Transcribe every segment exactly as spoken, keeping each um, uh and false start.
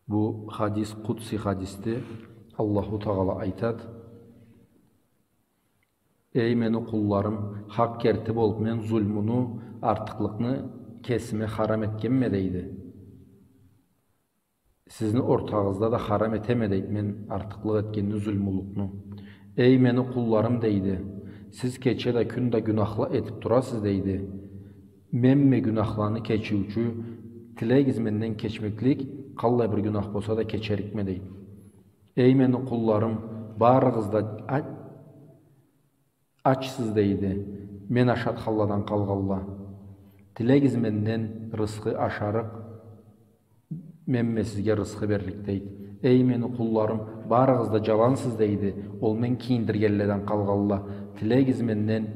Бу хадис къудси хадисди. Аллаху Тагъала айтад: «Эй мени къулларым, хакъ керти болуб, мен зулмуну, артыкълыкъны кесиме харам этгенме, — дейди. — Сизни ортагъызда да харам этеме, — дейди, — мен артыкълыкъ этгенни, зулмулукъну. Эй мени къулларым, — дейди, — сиз кече да, кюн да гюнахла этиб турасыз, — дейди. — Менме гюнахланы кечиучю, тилегиз менден кечмеклик, къаллай бир гюнах болса да кечерикме, — дейди. — Эй мени къулларым, барыгъыз да а-, ачсыз, — дейди, — мен ашатханладан къалгъанла. Тилегиз менден рысхы ашарыкъ, менме сизге рысхы берлик, — дейди. — Эй мени къулларым, барыгъыз да джалансыз, — дейди, — ол мен кийиндиргенледен къалгъанла. Тилегиз менден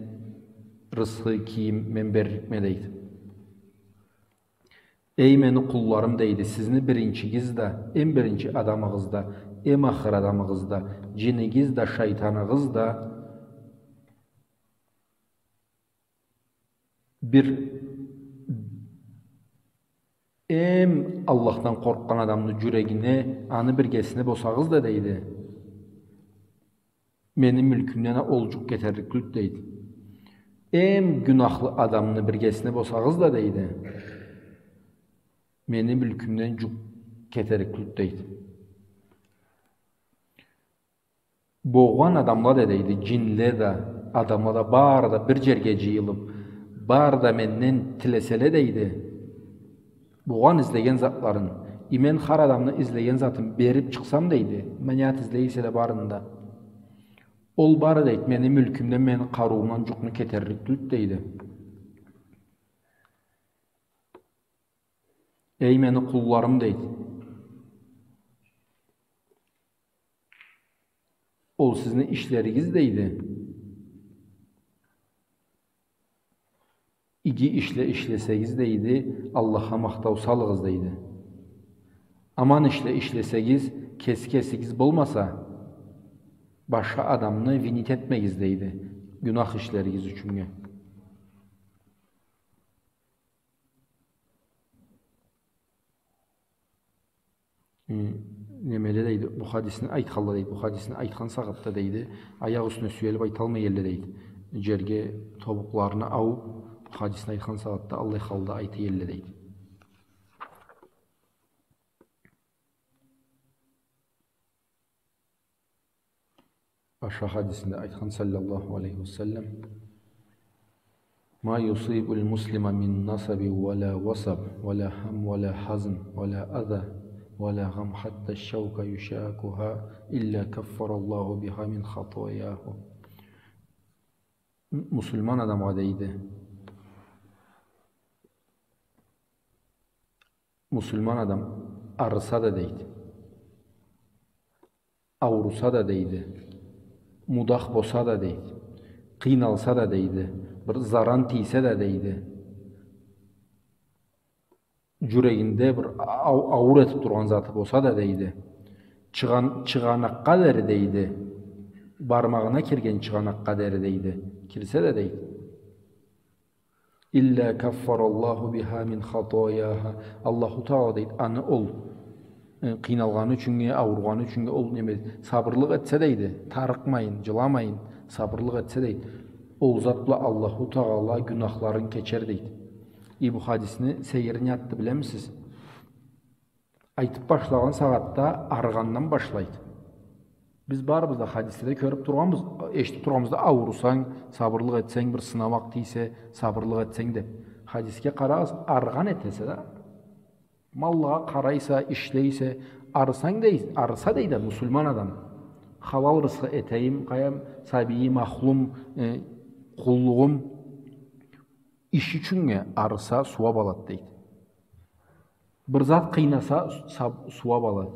рысхы, кийим, мен берликме, — дейди. — Эй мени къулларым, — дейди, — сизни биринчигиз да, эм биринчи адамыгъыз да, эм ахыр адамыгъыз да, джинигиз да, шайтаныгъыз да бир, эм Аллахдан къоркъгъан адамны джюрегине, аны биргесине болсагъыз да, — дейди, — мени мюлкюмден ол джукъ кетерлик тюлдю, — дейди. — Эм гюнахлы адамны биргесине болсагъыз да, — дейди, — мени мюлкюмден джукъ кетерлик тюлдю, — дейди. — Болгъан адамла да, — дейди, — джинле да, адамла да, бары да бир джерге джыйылыб, бары да менден тилеселе, — дейди, — болгъан излеген затларын, и мен хар адамны излеген затын бериб чыкъсам, — дейди, — маният излей эселе барын да, ол бары, — дейди, — мени мюлкюмден, мени къарыуумдан джукъну кетерлик тюлдю, — дейди. — Эй мени къулларым, — дейди, — ол сизни ишлеригиз, — дейди, — иги ишле ишлесегиз, — дейди, — Аллахха махтау салыгъыз, — дейди. — Аман ишле ишлесегиз, кеси кесигиз болмаса, башха адамны винить этмегиз, — дейди, — гюнах ишлеригиз ючюннге». Э, немеде, дейди, бу хадисни айтханла, дейди, бу хадисни айтхан сагъатда, дейди, аякъ юсюне сюелиб айталмай элле, дейди. Джерге тобукъларына аууб, бу хадисни айтхан сагъатда аллай халда айта элле, дейди. Башха хадисинде айтхан, саллаллаху алейхи ва саллам: «ما يصيب المسلم من نصب ولا وصب ولا هم ولا حزن ولا أذى ولا غم حتى الشوكة يشاكها إلا كفر الله بها من خطاياه». М-, муслиман адамгъа, дейди, муслиман адам арыса да, дейди, ауруса да, дейди, мудах болса да, дейди, къыйналса да, дейди, бир заран тийсе да, дейди, джюрегинде бир ау-, ауур этиб тургъан заты болса да, дейди, чыгъан-, чыгъанакъгъа дери, дейди, бармагъына кирген чыгъанакъгъа дери, дейди, кирсе да, дейди, «إلا كفر الله بها من خطاياه». Аллаху Тагъала, дейди, аны ол, э, къыйналгъаны ючюннге, ауругъаны ючюннге ол неме, сабырлыкъ этсе, дейди, тарыкъмайын, джыламайын, сабырлыкъ этсе, дейди, ол зат бла Аллаху Тагъала гюнахларын кечер, дейди. И бу хадисни сейири не затды билемисиз? Айтыб башлагъан сагъатда арыгъандан башлайды. Биз барыбыз да хадиследе кёрюб тургъанбыз, эшитиб тургъанбыз да, аурусанг, сабырлыкъ этсенг, бир сынамакъ тийсе, сабырлыкъ этсенг деб. Хадисге къарагъыз, арыгъан этесе да, маллагъа къарайса, ишлейсе, арысанг дей-, арыса дейди муслиман адам. Халал рысхы этейим, къайдам, сабийим, ахлум, э, къуллугъум, иш ючюннге арыса, сууаб алад дейди. Бир зат къыйнаса, саб-, сууаб алад.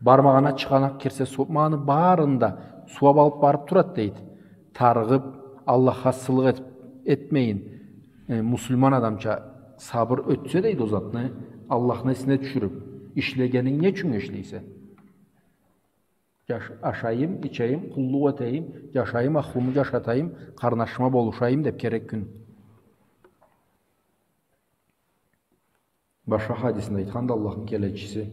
Бармагъына чыгъанакъ кирсе, су-, ма аны барын да сууаб алыб барыб турад, дейди. Тарыгъыб, Аллахха асылыкъ этиб, этмейин, э, муслиман адамча сабыр ётсе, дейди, ол затны Аллахны эсине тюшюрюб, ишлегенинг не ючюн ишлейсе? Джаш-, ашайым, ичейим, къуллукъ этейим, джашайым, ахлуму джашатайым, къарнашыма болушайым деб керек кюн. Башха хадисинде айтханды Аллахны келечиси: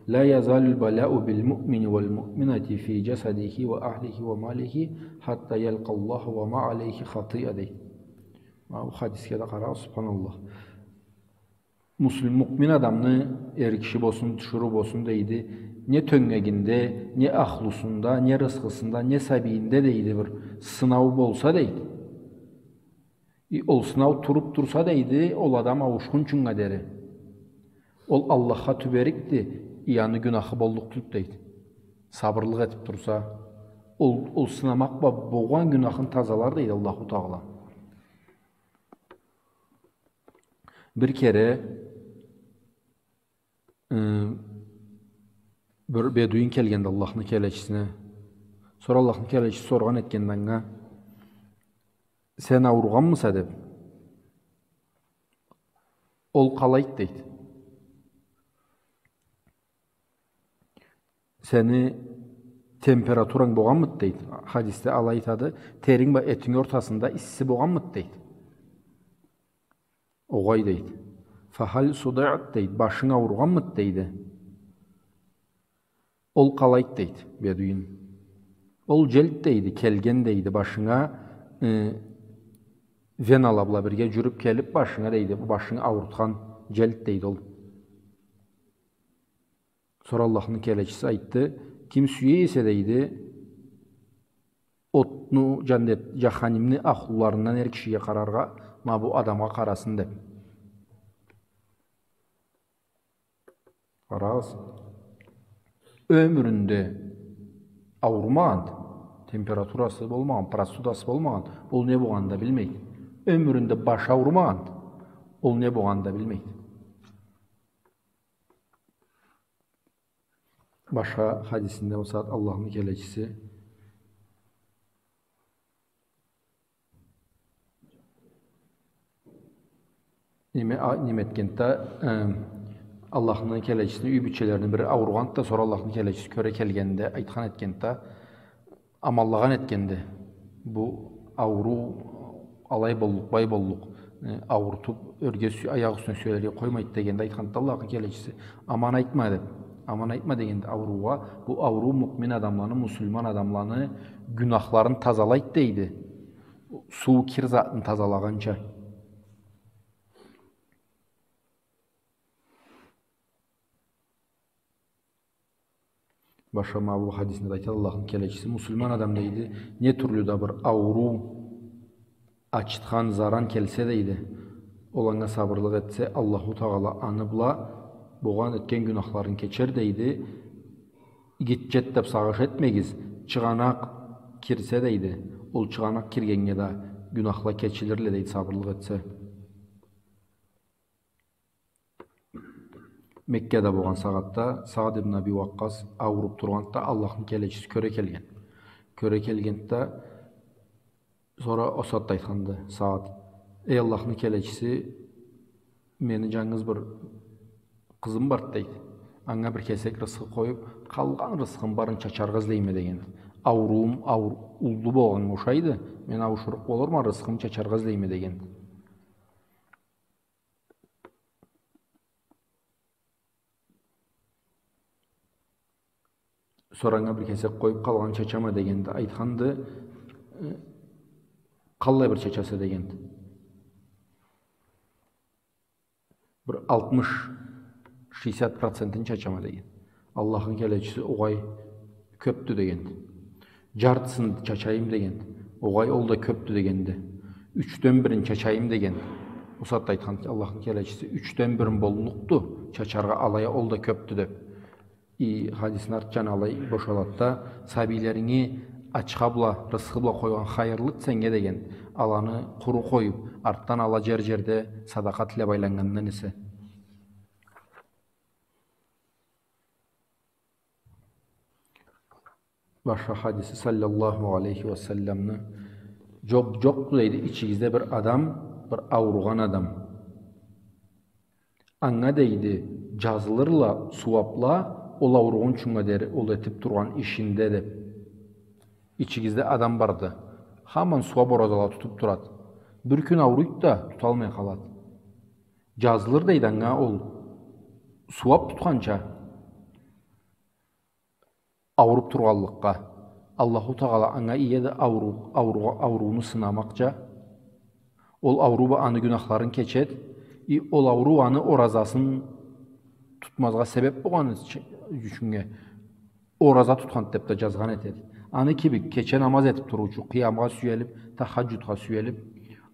«لا يزال البلاء بالمؤمن والمؤمنة في جسده وأهله وماله حتى يلقى الله وما عليه خطيئة», дейди. Ма бу хадисге да къарагъыз, субханаллах. Муслим, муъмин адамны, эр киши болсун, тиширыу болсун, дейди, не тёнгегинде, не ахлусунда, не рысхысында, не сабийинде, дейди, бир сынау болса, дейди. И ол сынау туруп турса, дейди, ол адам ауушхунчунга дери, ол Аллахха тюберикди, и аны гюнахы боллукъ тюлдю, дейди. Сабырлыкъ этип турса, ол, ол сынамакъ бла болгъан гюнахын тазалар, дейди Аллаху Тагъала. Бир кере, ы, бир бедуин келгенди Аллахны келечисине. Сора Аллахны келечиси соргъан этгенди анга: «Сен ауругъанмыса?» — деп. Ол къалайды, дейди. «Сени температуранг богъанмыды?» — дейди. Хадисде алай айтады: «Теринг бла этинг ортасында исси богъанмыды?» — дейди. «Огъай», — дейди. «فهل صدعت؟» — дейди. «Башынг ауругъанмыды?» — дейди. Ол къалайды, дейди бедуин. Ол джелд, дейди, келген, дейди, башынга, э, венала бла бирге джюрюп келип башынга, дейди, бу башынгы аурутхан джелд, дейди, ол. Сора Аллахны келечиси айтды: «Ким сюе эсе, — дейди, — отну, джаннет, джаханимни ахлуларындан эр кишиге къараргъа, ма бу адамгъа къарасын», — деп. Къарагъыз. Ёмюрюнде аурумагъанды. Температурасы болмагъан, простудасы болмагъан. Ол не болгъанын да билмейди. Ёмюрюнде башы аурумагъанды. Ол не болгъанын да билмейди. Башха хадисинде бусагъат Аллахны келечиси неме, а, неме этгенди да, э, Аллахны келечисини юй бийчелерини бири ауругъанды да, сора Аллахны келечиси кёре келгенде айтхан этгенди да, амаллагъан этгенди. Бу ауруу алай боллукъ, былай боллукъ, э, аурутуп, ёрге сю-, аякъ юсюне сюелирге къоймайды дегенде айтханды да Аллахны келечиси: «Аман айтма», — деп. Аман айтма дегенди ауруугъа. Бу ауруу муъмин адамланы, муслиман адамланы гюнахларын тазалайды, дейди. Суу кир затын тазалагъанча. Башха ма бу хадисинде да айтады Аллахны келечиси: муслиман адам, дейди, не тюрлю да бир ауруу, ачытхан, заран келсе, дейди, ол анга сабырлыкъ этсе, Аллаху Тагъала аны бла болгъан этген гюнахларын кечер, дейди. Гитчет деп сагъыш этмегиз, чыгъанакъ кирсе, дейди, ол чыгъанакъ киргеннге да гюнахла кечилирле, дейди, сабырлыкъ этсе. Меккада болгъан сагъатда Саад ибн Аби Уаккъас ауруп тургъанды да, Аллахны келечиси кёре келген. Кёре келгенди да, сора ол сагъатда айтханды Саад: «Эй Аллахны келечиси, мени джангыз бир къызым барды, — дейди. — Анга бир кесек рысхы къоюп, къалгъан рысхым барын чачаргъа излейме», — дегенди. «Ауруум аур-, уллу болгъаннга ушайды, мен ауушурукъ болурма, рысхымы чачаргъа излейме», — дегенди. Сора анга бир кесек къоюп, къалгъанын чачама дегенди. Айтханды: «Э, къаллай бир чачаса?» — дегенди. «Бир алтмыш, шестьдесят процентин чачама», — деген. Аллахны келечиси: «Огъай, кёпдю», — дегенди. «Джартысын чачайым», — дегенди. «Огъай, ол да кёпдю», — дегенди. «Ючден бирин чачайым», — дегенди. Ол сагъатда айтхан Аллахны келечиси: «Ючден бирин боллукъду чачаргъа, алай а ол да кёпдю», — деп. И хадисни арт джаны алай бошалады да, сабийлеринги ачха бла, рысхы бла къойгъан хайырлыды сеннге деген, аланы къуру къоюп, артдан ала джер-джерде садакъа тилеп айланнгандан эсе. Башха хадиси саллаллаху алейхи ва салламны: «Джокъ, джокъду, — дейди, — ичигизде бир адам, бир ауругъан адам. Анга, — дейди, — джазылырла сууапла, ол ауругъунчунга дери ол этип тургъан ишинде», — деп. Ичигизде адам барды, хаман сууап оразала тутуп турады. Бир кюн ауруйду да, туталмай къалады. Джазылыр, дейди, анга ол сууап тутханча. Ауруп тургъанлыкъгъа. Аллаху Тагъала анга иеди ауру-, ауру-, аурууну сынамакъча. Ол ауруу бла аны гюнахларын кечед. И ол ауруу аны оразасын тутмазгъа себеп болгъаны ючюннге ораза тутханды деп да жазгъан этеди. Аны кибик, кече намаз этип туруучу, къыямгъа сюелип, тахаджудгъа сюелип,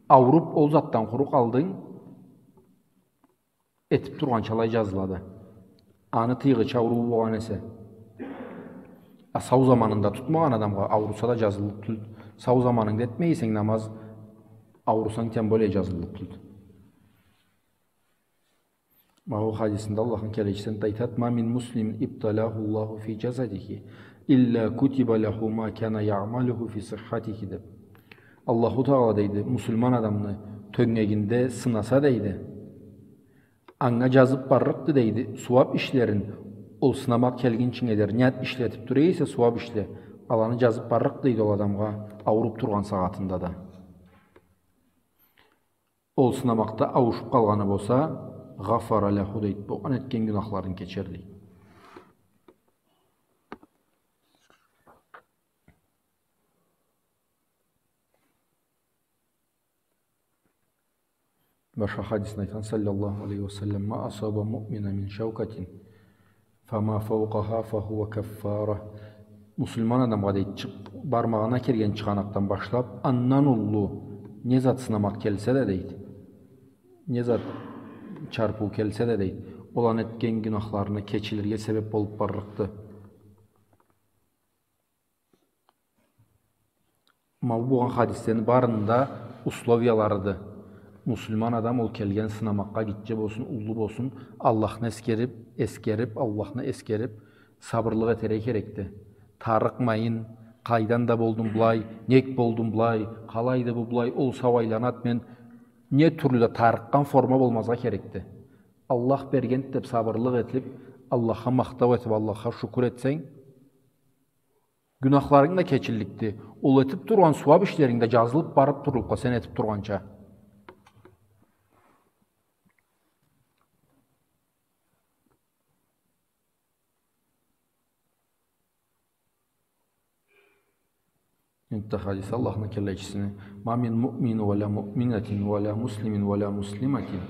ауруп, ол затдан къуру къалдынг, этип тургъанча алай жазылады. Аны тыйгъычы ауруу болгъан эсе. А сау заманында тутмагъан адамгъа ауруса да жазыллыкъ тюлдю. Сау заманынгда этмей эсенг намаз, аурусанг, тем более, жазыллыкъ тюлдю. Ма бу хадисинде Аллахны келечиси да айтады: «Ма мин муслимин ибталаху Аллаху фи джасадихи илля кутиба лаху ма кана яъмалуху фи сиххатихи», — деп. Аллаху Тагъала, дейди, муслиман адамны тёнгегинде сынаса, дейди, анга жазып баррыкъды, дейди, сууап ишлерин, ол сынамакъ келгинчинге дери не ишлетип тура эсе, сууап ишле, аланы жазып баррыкъды, дейди, ол адамгъа ауруп тургъан сагъатында да. Ол сынамакъда ауушуп къалгъаны болса, гъафара лаху, дейди, бу аны этген гюнахларын кечер, дейди. Башха хадисинде айтхан, саллаллаху алейхи ва саллам: «Ма асаба муъмина мин шаукатин фама фаукъаха фахуа каффара». Муслиман адамгъа, дейди, чыкъ-, бармагъына кирген чыгъанакъдан башлап, андан уллу не зат сынамакъ келсе да, дейди, не зат чарпыу келсе да, дейди, ол аны этген гюнахларына кечилирге себеп болуп баррыкъды. Ма бу болгъан хадислени барыны да условияларыды. Муслиман адам ол келген сынамакъгъа, гитче болсун, уллу болсун, Аллахны эскерип, эскерип, Аллахны эскерип, сабырлыкъ этерге керекди. Тарыкъмайын, къайдан да болдум былай, нек болдум былай, къалайды бу былай, ол сау айланад, мен не тюрлю да тарыкъгъан форма болмазгъа керекди. Аллах бергенди деп сабырлыкъ этип, Аллахха махтау этип, Аллахха шукур этсенг, гюнахларынг да кечилликди. Ол этип тургъан сууап ишлеринг да жазылып барып турлукъла, сен этип тургъанча. Энтда хадис Аллахны келечисини: «Ма мин муъмин ва ла муъминатин ва ла муслимин ва ла муслиматин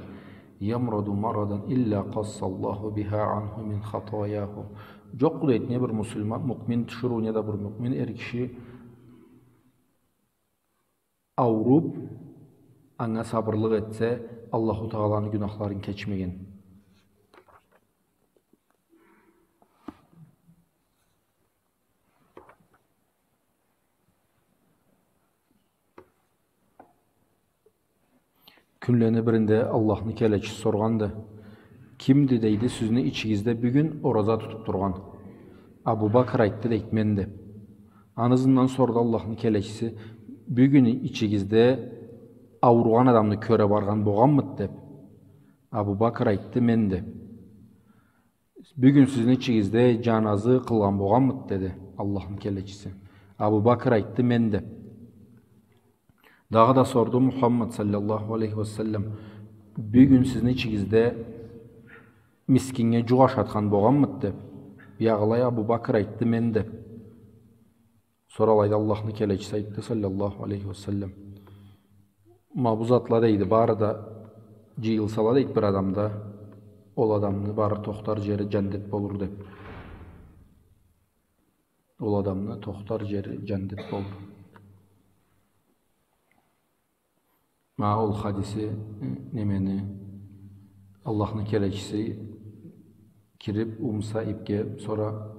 ямраду марадан илля къассаллаху биха анху мин хатаяху». Джокъду, дейди, не бир муслиман, муъмин тиширыу, не да бир муъмин эр киши ауруп, анга сабырлыкъ этсе, Аллаху Тагъаланы гюнахларын кечмеген. Кюнлени биринде Аллахны келечиси соргъанды: «Кимди, — дейди, — сизни ичигизде бюгюн ораза тутуп тургъан?» Абу Бакр айтды, дейди: «Мен», — деп. Аны ызындан сорду Аллахны келечиси: «Бюгюн ичигизде ауругъан адамны кёре баргъан богъанмыды?» — деп. Абу Бакр айтды: «Мен», — деп. «Бюгюн сизни ичигизде джаназы къылгъан богъанмыды?» — деди Аллахны келечиси. Абу Бакр айтды: «Мен», — деп. Дагъыда сорду Мухаммад саллаллаху алейхи ва саллам: «Бюгюн сизни ичигизде мискиннге джукъ ашатхан богъанмыды?» — деп. Биягъылай Абу Бакр айтды: «Мен», — деп. Сора алайда Аллахны келечиси айтды, саллаллаху алейхи ва саллам: «Ма бу затла, — дейди, — бары да джыйылсала, — дейди, — бир адамда, ол адамны бары тохтар джери джандет болур», — деп. Ол адамны тохтар джери джандет болур. Ма ол хадиси, э, немени, Аллахны келечиси кирип, Умму Саибге, сора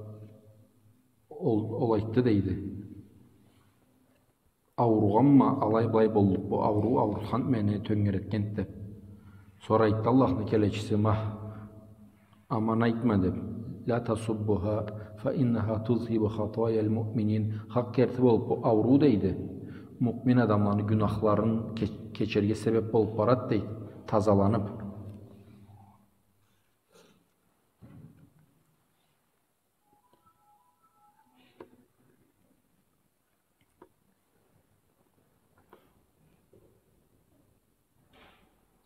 ол, ол айтды, дейди: «Ауругъанма, алай-былай боллукъ, бу ауруу аурутханды мени, тёнгеретгенди», — деп. Сора айтды Аллахны келечиси: «Ма, аман айтма», — деп. «Ла тасуббуха, фа иннаха тузхибу хатаял муъминин». Хакъ керти болуп, бу ауруу, дейди, муъмин адамланы гюнахларын ке-, кечерге себеп болуп барад, дейди, тазаланып.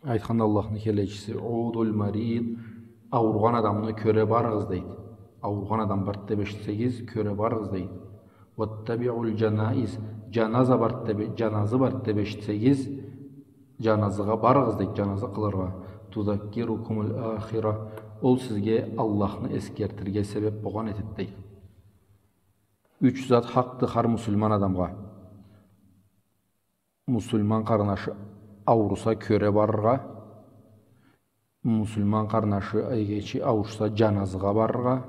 Айтханды Аллахны келечиси: «Удул марид, ауругъан адамны кёре барыгъыз», — дейди. Ауругъан адам барды деп эшитсегиз, кёре барыгъыз, дейди. «Ваттабиъул джанаиз», джаназа барды деп, джаназы барды деп эшитсегиз, джаназыгъа барыгъыз, дейди, джаназа къылыргъа. «Тузаккирукумул ахира», ол сизге Аллахны эсгертирге себеп болгъан этеди, дейди. Юч зат хакъды хар муслиман адамгъа. Муслиман къарнашы ауруса, кёре барыргъа. Муслиман къарнашы, эгечи, ауруса, джаназыгъа барыргъа.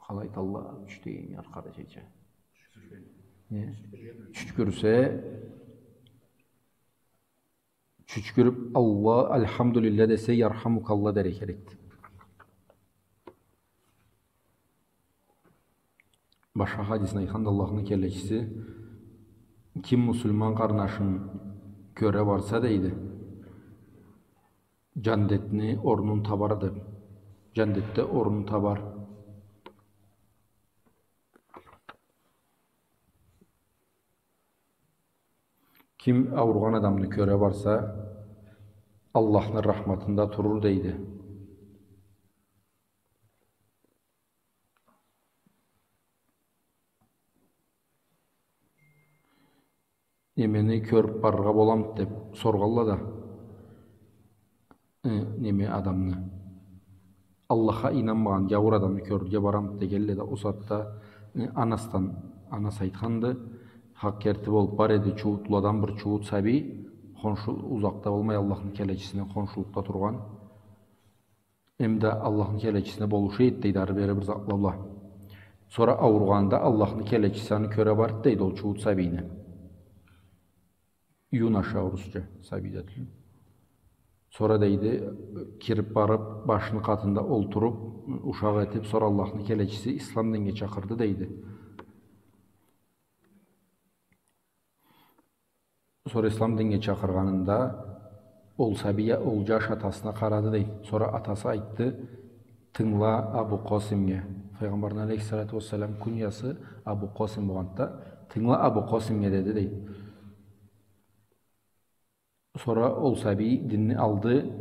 Къалай айталла, юч деген аркъада чече. Не? Чючкюрсе, чючкюрюп, «Аллах, альхамдулиллах» десе, «Ярхамукаллах» дерге керекди. Башха хадисни айтханда, Аллахны келечиси: «Ким муслиман къарнашын кёре барса, — дейди, — джандетни орнун табар», — деп. Джандетде орнун табар. Ким ауругъан адамны кёре барса, Аллахны рахматында турур, дейди. Немени кёрюп барыргъа боламыды деп соргъалла да, э, неме адамны. Аллахха ийнанмагъан гяуур адамны кёрюрге барамыды дегелле да, ол сагъатда, э, Анасдан, Анас айтханды, хакъ керти болуп бар эди, чууутлуладан бир чууутлу сабий, хоншу, узакъда болмай, Аллахны келечисине хоншулукъда тургъан. Эм да Аллахны келечисине болуша эди, дейди, ары-бери бир затла бла. Сора ауругъанда Аллахны келечиси аны кёре барды, дейди, ол чууутлу сабийни. Юноша, орусча, сабий да тюл. Сора, дейди, кирип барып, башыны къатында олтуруп, ушакъ этип, сора Аллахны келечиси ислам динге чакъырды, дейди. Сора ислам динге чакъыргъанында ол сабий, ол джаш атасына къарады, дейди. Сора атасы айтды: «Тынгыла Абу Къосимге». Файгъамбарны, алейхиссалату уассалам, куньясы Абу Къосим болгъанды да, «Тынгыла Абу Къосимге», — деди, дейди. Сора ол сабий динни алды,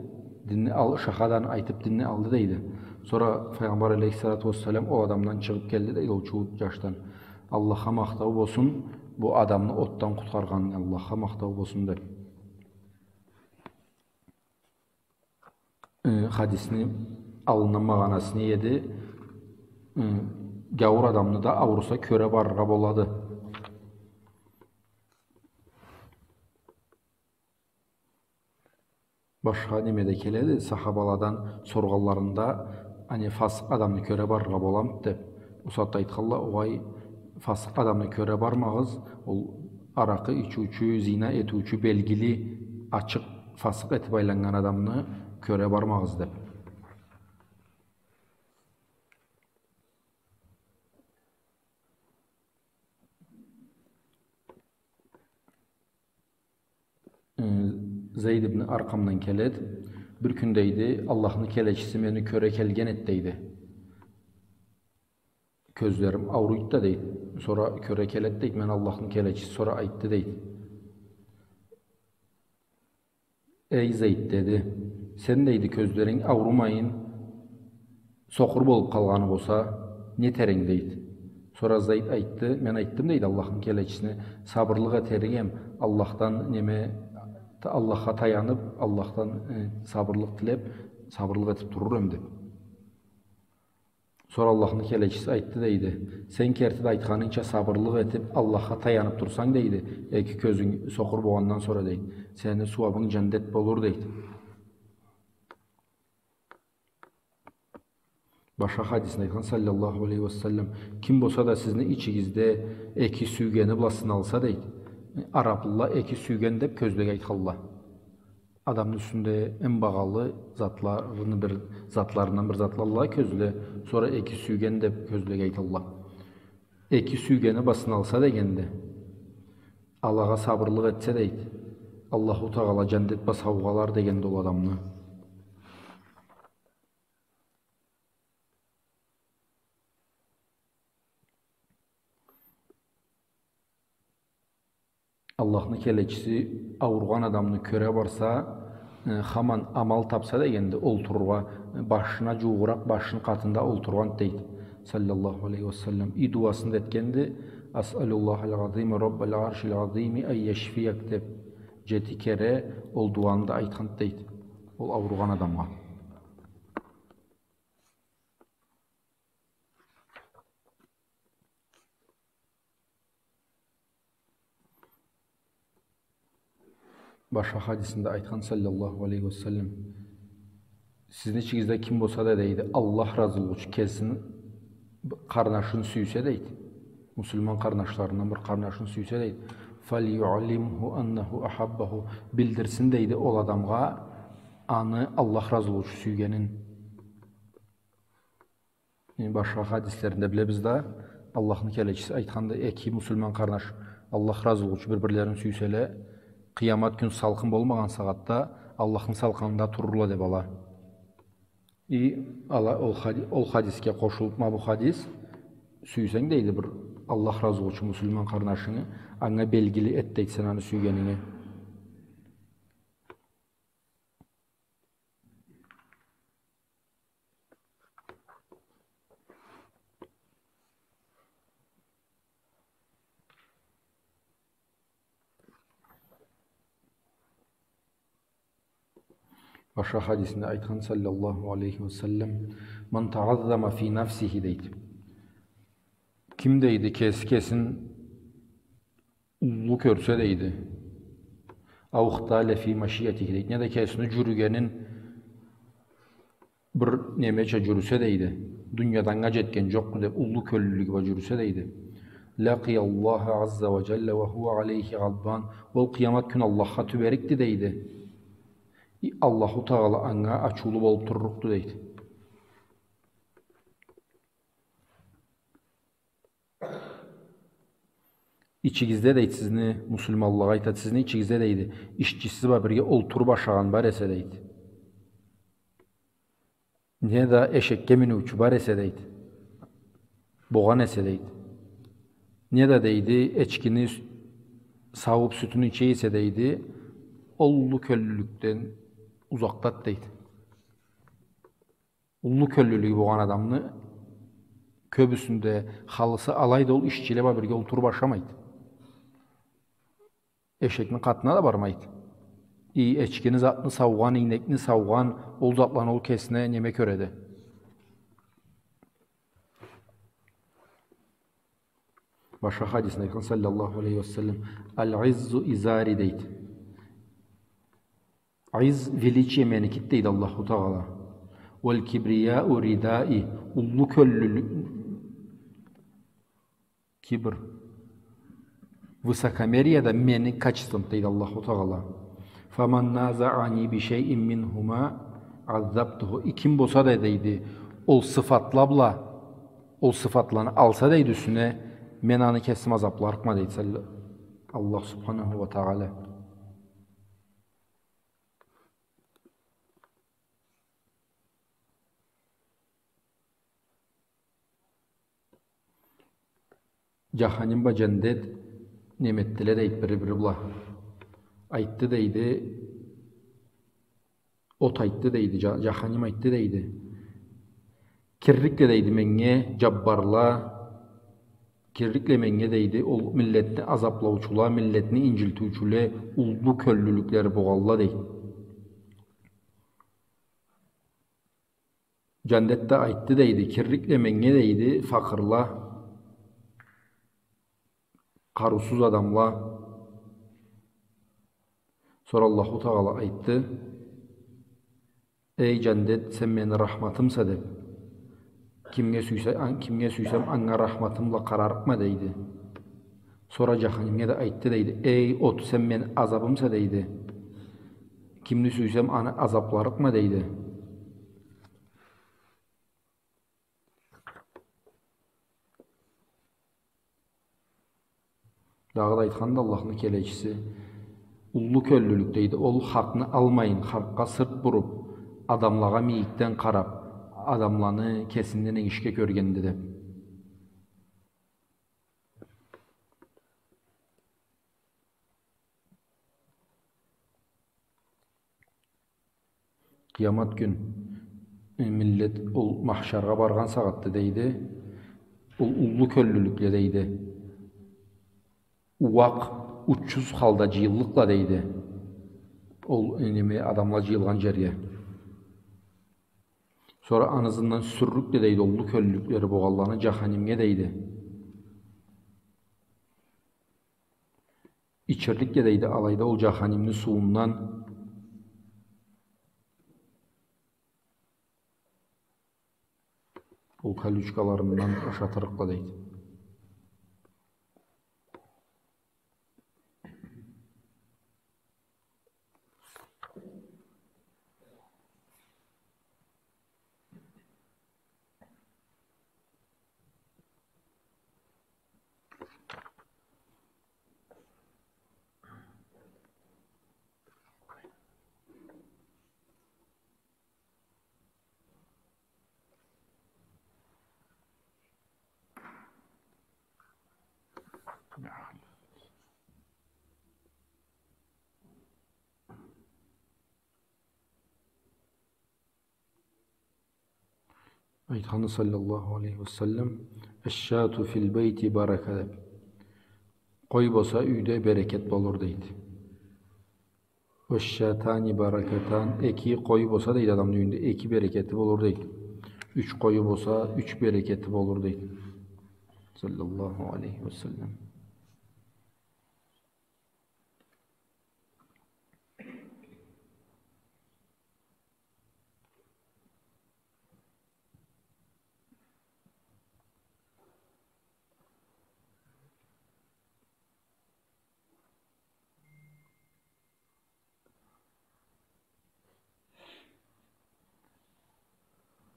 динни ал-, шахаданы айтып, динни алды, дейди. Сора Файгъамбар, алейхиссалату уассалам, ол адамдан чыгъып келди, дейди, ол чууутлу джашдан: «Аллахха махтау болсун, бу адамны отдан къутхаргъанынга Аллахха махтау болсун», — деп. Э, хадисни аллындан магъанасы не эди? Э, гяуур адамны да ауруса кёре барыргъа болады. Башха неме да келеди, сахабаладан соргъанларында, ани, фасыкъ адамны кёре барыргъа боламыды деп. Ол сагъатда айтхалла, огъай, фасыкъ адамны кёре бармагъыз, ол аракъы ичиучю, зина этиучю, белгили, ачыкъ фасыкъ этип айланнган адамны кёре бармагъыз деп. Э, Зейд ибн Аркъамдан келеди. Бир кюн, дейди, Аллахны келечиси мени кёре келген эди, дейди. Кёзлерим ауруйду да, дейди. Сора кёре келеди, дейди, мен Аллахны келечиси, сора айтды, дейди. «Эй, Зейд, — деди, — сен, — дейди, — кёзлеринг аурумайын, сокъур болуп къалгъаны болса, нетеринг?» — дейди. Сора Зейд айтды: «Мен айтдым, — дейди, — Аллахны келечисине, сабырлыкъ этеригем, Аллахдан неме, та-, Аллахха таянып, Аллахдан, э, сабырлыкъ тилеп, сабырлыкъ этип турур эм», — деп. Сора Аллахны келечиси айтды, дейди: «Сен керти да айтханынгча сабырлыкъ этип, Аллахха таянып турсанг, — дейди, — эки кёзюнг сокъур болгъандан сора, — дейди, — сени сууабынг джандет болур», — дейди. Башха хадисинде айтхан, саллаллаху алейхи ва саллам: «Ким болса да сизни ичигизде эки сюйгени бла сыналса, — дейди». Араплыла эки сюйген деп кёзлеге айтханла. Адамны юсюнде эм багъалы затларыны бир, затларындан бир затла ала кёзле, сора эки сюйген деп кёзлеге айталла. Эки сюйгени бла сыналса дегенде, алагъа сабырлыкъ этсе, дейди, Аллаху Тагъала джандет бла саугъалар дегенди ол адамны. Аллахны келечиси ауругъан адамны кёре барса, э, хаман амал тапса дегенди, олтурургъа, э, башына джуугъуракъ башны къатында олтургъан дейди. Саллаллаху алейхи ва саллам. И дуасын да этгенди, «Асъалуллахал азима раббал аршил азими ан яшфияк» деп, джети кере ол дуаны да айтхан дейди. Ол ауругъан адамгъа. Башха хадисинде айтхан, саллаллаху алейхи ва саллам, сизни ичигизде ким болса да, дейди, Аллах разылыгъы ючюн кесини къарнашын сюйсе, дейди, муслиман къарнашларындан бир къарнашын сюйсе, дейди, «Фальюълимху аннаху ахаббаху», билдирсин, дейди, ол адамгъа аны Аллах разылыгъы ючюн сюйгенин. Э, башха хадислеринде билебиз да, Аллахны келечиси айтханды, эки муслиман къарнаш Аллах разылыгъы ючюн бир-бирлерин сюйселе, къыямат кюн салкъын болмагъан сагъатда Аллахны салкъынында турурла деп ала. И ала ол хади-, ол хадисге къошулуп ма бу хадис, сюйсенг, дейди, бир Аллах разылыгъы ючюн муслиман къарнашынгы, анга белгили эт, дейди, сен аны сюйгенинги. Башха хадисинде айтхан, саллаллаху алейхи ва саллам, «Ман тааззама фи нафсихи», дейди. Ким, дейди, кеси кесин уллу кёрсе, дейди. «Ау ихтала фи машиятихи», дейди. Неда кесини джюрюгенин бир немеча джюрюсе, дейди. Дунияда анга джетген джокъду деп, уллу кёллюлюгю бла джюрюсе, дейди. «Лакъия Аллаха азза ва джалла ва хуа алейхи гъадбан». Ол къыямат кюн Аллахха тюберикди, дейди. И Аллаху Тагъала анга ачыулу болуп турлукъду, дейди. Ичигизде, дейди, сизни, муслиманлагъа айтады, сизни ичигизде, дейди, ишчиси бла бирге олтуруп ашагъан бар эсе, дейди. Неда эшекге миниучю бар эсе, дейди. Богъан эсе, дейди. Неда, дейди, эчкини с-, сауп сютюн иче эсе, дейди, ол уллу кёллюлюкден узакъдады, дейди. Уллу кёллюлюгю богъан адамны кёбюсюнде халысы алайды, ол ишчиле бла бирге олтуруп ашамайды. Эшекни къатына да бармайды. И эчкини, затны саугъан, ийнекни саугъан, ол затланы ол кесине неме кёреди. Башха хадисинде айтхан, саллаллаху алейхи ва саллам, «Аль-иззу изари», дейди. Изз, величие меникиди, дейди Аллаху Тагъала. «Валь-кибрияу ридаи», уллу кёллюлю-, кибр, высокомерие да мени качествомду, дейди Аллаху Тагъала. «Фаман назаани би шайин минхума аззабтуху». И ким болса да, дейди, ол сыфатла бла, ол сыфатланы алса, дейди, юсюне, мен аны кесим азапларыкъма, дейди Аллах субханаху ва тагъала. Джаханим бла джандет неме этдиле, дейди, бири-бири бла. Айтды, дейди, от айтды, дейди, джа-, джаханим айтды, дейди. Кирликле, дейди, меннге джаббарла, кирликле меннге, дейди, ол миллетни азаплаучула, миллетни инджилтиучюле, уллу кёллюлюклери богъанла, дейди. Джандет да айтды, дейди, кирликле меннге, дейди, факъырла, къарыусуз адамла. Сора Аллаху Тагъала айтды: «Эй, джандет, сен мени рахматымса», — деп. «Кимге сюйсе-, ан-, кимге сюйсем, анга рахматым бла къарарыкъма», — дейди. Сора джаханимге да айтды, дейди: «Эй, от, сен мени азабымса», — дейди. «Кимни сюйсем, аны азапларыкъма», — дейди. Дагъыда айтханды Аллахны келечиси: «Уллу кёллюлюк, — дейди, — ол хакъны алмайын, хакъгъа сырт буруп, адамлагъа мийикден къарап, адамланы кесинден энгишге кёргенди», — деп. Къыямат кюн, э, миллет ол махшаргъа баргъан сагъатда, дейди, ол уллу кёллюлюкле, дейди, уакъ, учсуз халда джыйыллыкъла, дейди, ол, э, неме, адамла джыйылгъан джерге. Сора аны ызындан сюрюрлюкле, дейди, уллу кёллюлюклери болгъанланы джаханимге, дейди. Ичирликле, дейди, алайда ол джаханимни сууундан, ол колючкаларындан ашатырыкъла, дейди. Айтханды саллаллаху алейхи ва саллам: «Аш-шату фил-бейти барака», — деп. Къой болса, юйде берекет болур, дейди. «Аш-шатани баракатан», эки къою болса, дейди, адамны юйюнде эки берекети болур, дейди. Юч къою болса, юч берекети болур, дейди. Саллаллаху алейхи ва саллам.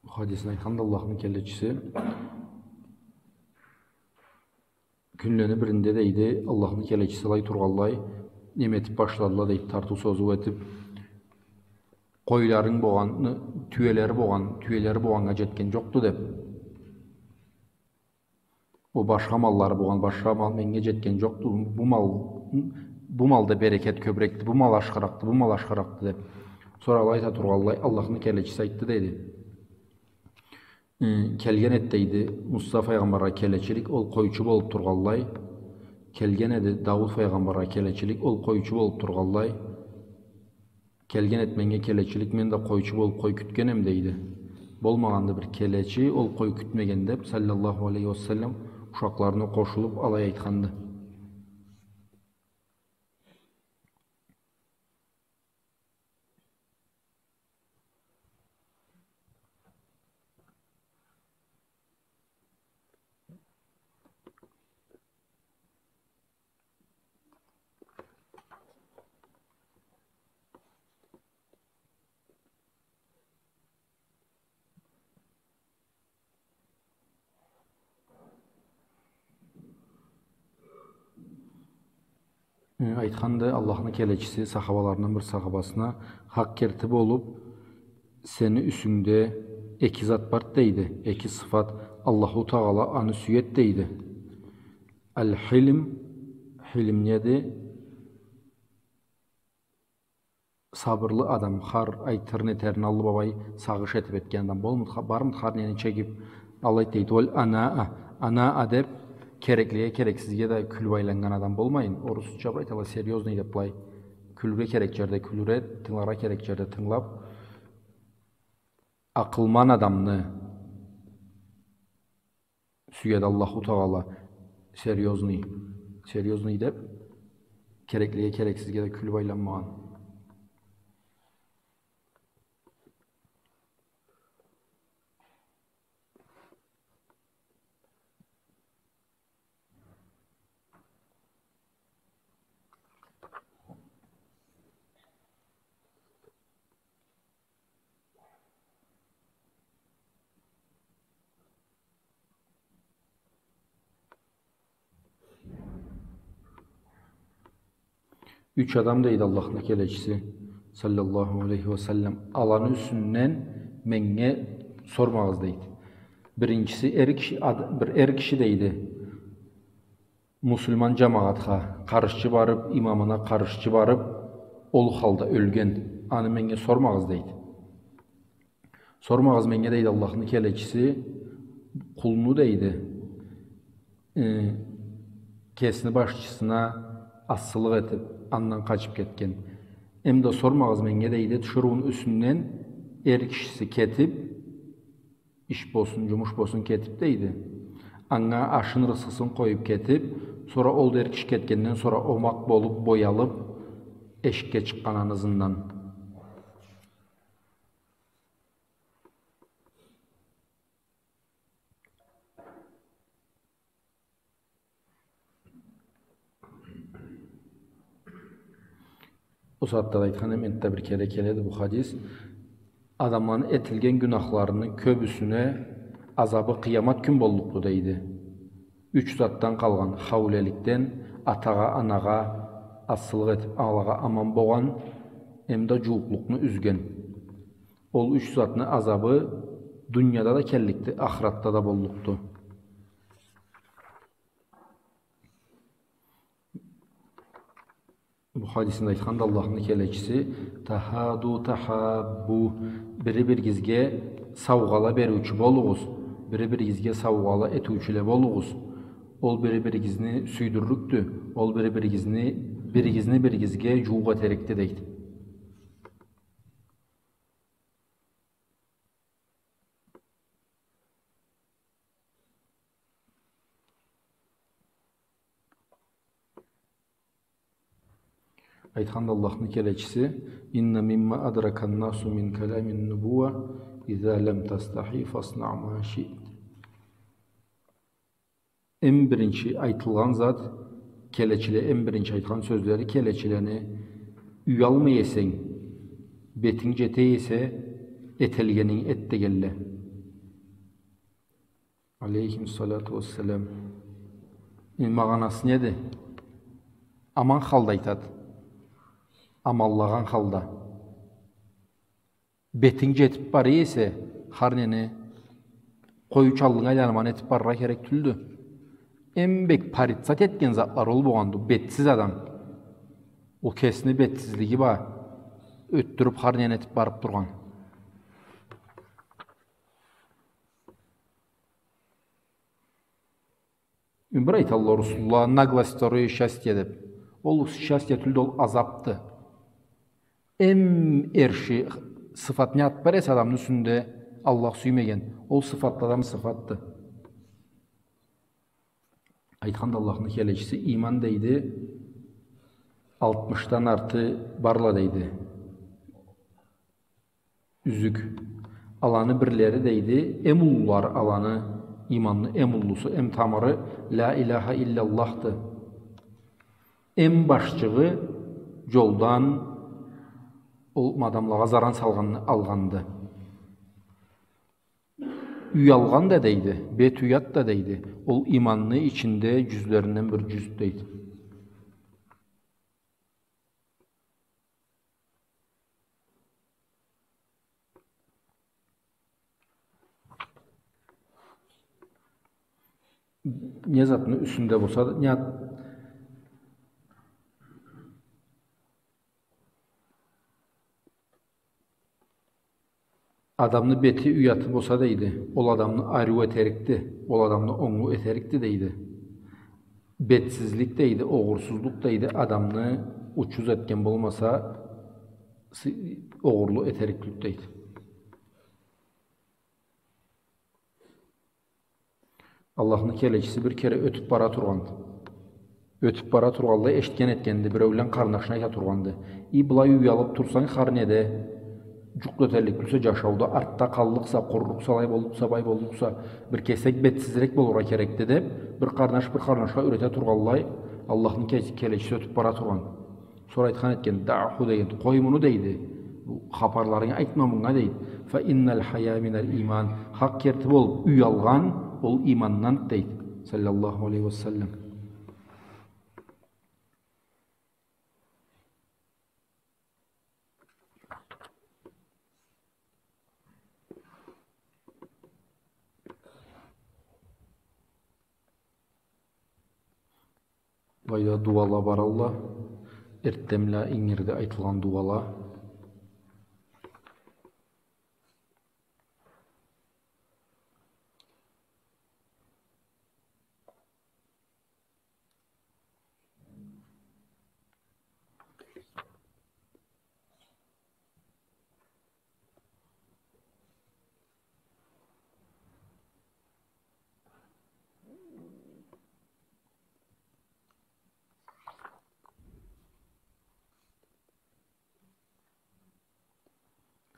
Бу хадисни айтханда Аллахны келечиси, кюнлени биринде, дейди, Аллахны келечиси алай тургъанлай, неме этип башладыла, дейди, тартыу-созуу этип, къойларынг болгъан, тюелери болгъан, тюелери болгъаннга джетген джокъду деп. Ол башха маллары болгъан, башха мал меннге джетген джокъду, бу мал, бу малда берекет кёбюрекди, бу мал ашхыракъды, бу мал ашхыракъды деп. Сора алай айта тургъанлай, Аллахны келечиси айтды, дейди. Э, келген эди, дейди, Муса файгъамбаргъа келечилик, ол къойчу болуп тургъанлай. Келген эди Дауд файгъамбаргъа келечилик, ол къойчу болуп тургъанлай. Келген эди меннге келечилик, мен да къойчу болуп къой кютгенем, дейди. Болмагъанды бир келечи, ол къой кютмеген деп, саллаллаху алейхи ва саллам, ушакъларына къошулуп, алай айтханды. Э, айтханды Аллахны келечиси сахабаларындан бир сахабасына, хакъ керти болуп, сени юсюнгде эки зат бар, дейди, эки сыфат, Аллаху Тагъала аны сюед, дейди. Аль-хилм, хилм неди? Сабырлы адам, хар айтырын, этерин аллы бла алай сагъыш этип этген адам болмуд, ха-, бармыд, хар нени чегип, алай дейди. Уаль анаа, анаа деп, кереклиге, керексизге да кюлюп айланнган адам болмайын. Орусча бир айталла, серьёзный деп былай. Кюлюрге керек джерде кюлюре, тынгыларгъа керек джерде тынгылап. Акъылман адамны сюеди Аллаху Тагъала, серьёзный, серьёзный деп, кереклиге, керексизге да кюлюп айланмагъан. Юч адам, дейди Аллахны келечиси, саллаллаху алейхи ва саллам, аланы юсюнден меннге сормагъыз, дейди. Биринчиси, эр киши, ад-, бир эр киши, дейди, муслиман джамагъатха къаршчы барып, имамына къаршчы барып, ол халда ёлген, аны меннге сормагъыз, дейди. Сормагъыз меннге, дейди Аллахны келечиси, къулну, дейди, э, кесини башчысына асылыкъ этип, андан къачып кетген. Эм да сормагъыз меннге, дейди, тиширыуну юсюнден эр кишиси кетип, иш болсун, джумуш болсун, кетип, дейди. Анга ашын, рысхысын къоюп кетип, сора ол да эр киши кетгенден сора омакъ болуп, боялып, эшикге чыкъгъан аны ызындан. Ол сагъатда да айтхан эм, энтда бир кере келеди бу хадис. Адамланы этилген гюнахларыны кёбюсюне азабы къыямат кюн боллукъду, дейди. Юч затдан къалгъан: хаулеликден, атагъа, анагъа асылыкъ этип, алагъа аман болгъан, эм да джууукълукъну юзген. Ол юч затны азабы дунияда да келликди, ахыратда да боллукъду. Бу хадисинде айтханды Аллахны келечиси: «Тахаду тахаббу», бири-биригизге саугъала бериучю болугъуз, бири-биригизге саугъала этиучюле болугъуз. Ол бири-биригизни сюйдюрлюкдю, ол бири-биригизни, биригизни биригизге джууукъ этерикди, дейди. Айтханды Аллахны келечиси: «Инна мимма адракан-насу мин каламин-нубуа: иза лам тастахи, фаснаъ ма шиът». Эм биринчи айтылгъан зат, келечиле, эм биринчи айтхан сёзлери келечилени: «Уялмай эсенг, бетинг джете эсе, этелгенинг эт», — дегенле. Алейхим салату вассалам. Э, магъанасы неди? Аман халда айтады. Аманлагъан халда. Бетинг джетип бара эсе, хар нени къоюучу аллынга айланып, аны этип барыргъа керек тюлдю. Эм бек порицать этген затлары ол болгъанды, бетсиз адам. Ол кесини бетсизлиги бла ётдюрюп, хар нени этип барып тургъан. Бир айталла орусла: «Наглость — второе счастье», — деп. Ол счастье тюлдю, ол азапды. Эм эрши сыфат не зат бар эсе адамны юсюнде, Аллах сюймеген, ол сыфатладан сыфатды. Айтханды Аллахны келечиси: «Иман, — дейди, — алтмышдан арты барла», — дейди. Юзюк. Аланы бирлери, дейди, эм уллулары, аланы, иманны эм уллусу, эм тамыры «Ля иляха илляллахды». Эм башчыгъы джолдан ол адамлагъа заран салгъанны алгъанды. Уялгъан да, дейди, бет уят да, дейди, ол иманны ичинде джюзлеринден бир джюз, дейди. Не затны юсюнде болса да, не зат-, адамны бети уяты болса, дейди, ол адамны ариу этерикди, ол адамны онглу этерикди, дейди. Бетсизлик, дейди, огъурсузлукъ, дейди, адамны учуз этген болмаса, сы-, огъурлу этерик тюлдю, дейди. Аллахны келечиси бир кере ётюп бара тургъанды. Ётюп бара тургъанлай эшитген этгенди, биреулен къарнашына айта тургъанды: «И, былай уялып турсанг, хар неде джукъ да этерлик тюлсе джашауда, артда къаллыкъса, къуруллукъса, алай боллукъса, бай боллукъса, бир кесек бетсизирек болургъа керекди», — деп, бир къарнаш бир къарнашха юрете тургъанлай, Аллахны ке-, келечиси ётюп бара тургъан. Сора айтхан этген: «Даъху», — деген, «Къой муну», — дейди. «Бу хапарларынгы айтма мунга», — дейди. «Фа инналь хая миналь иман». Хакъ керти болуп, уялгъан ол имандан, дейди, саллаллаху алейхи ва саллам. Былайда дуала баралла. Эртденбла ингирде айтылгъан дуала.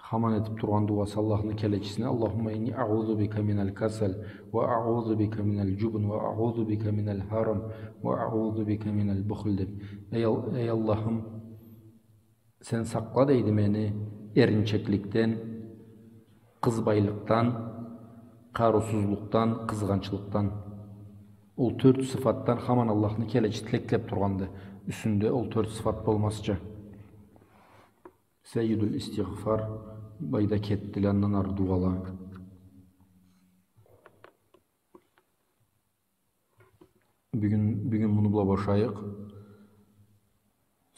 Хаман этип тургъан дуасы Аллахны келечисине: «اللهم إني أعوذ بك من الكسل، وأعوذ بك من الجبن، وأعوذ بك من الهرم، وأعوذ بك من البخل», — деп. «Эй Ал-, эй Аллахым, сен сакъла, — дейди, — мени эринчекликден, къызбайлыкъдан, къарыусузлукъдан, къызгъанчлыкъдан». Ол тёрт сыфатдан хаман Аллахны келечи тилеклеп тургъанды. Юсюнде ол тёрт сыфат болмазча. Саййидул истигъфар, былайда кетдиле андан ары дуала. Бюгюн, бюгюн муну бла бошайыкъ.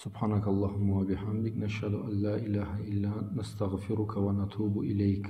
سبحانك اللهم وبحمدك، نشهد أن لا إله إلا أنت، نستغفرك ونتوب إليك.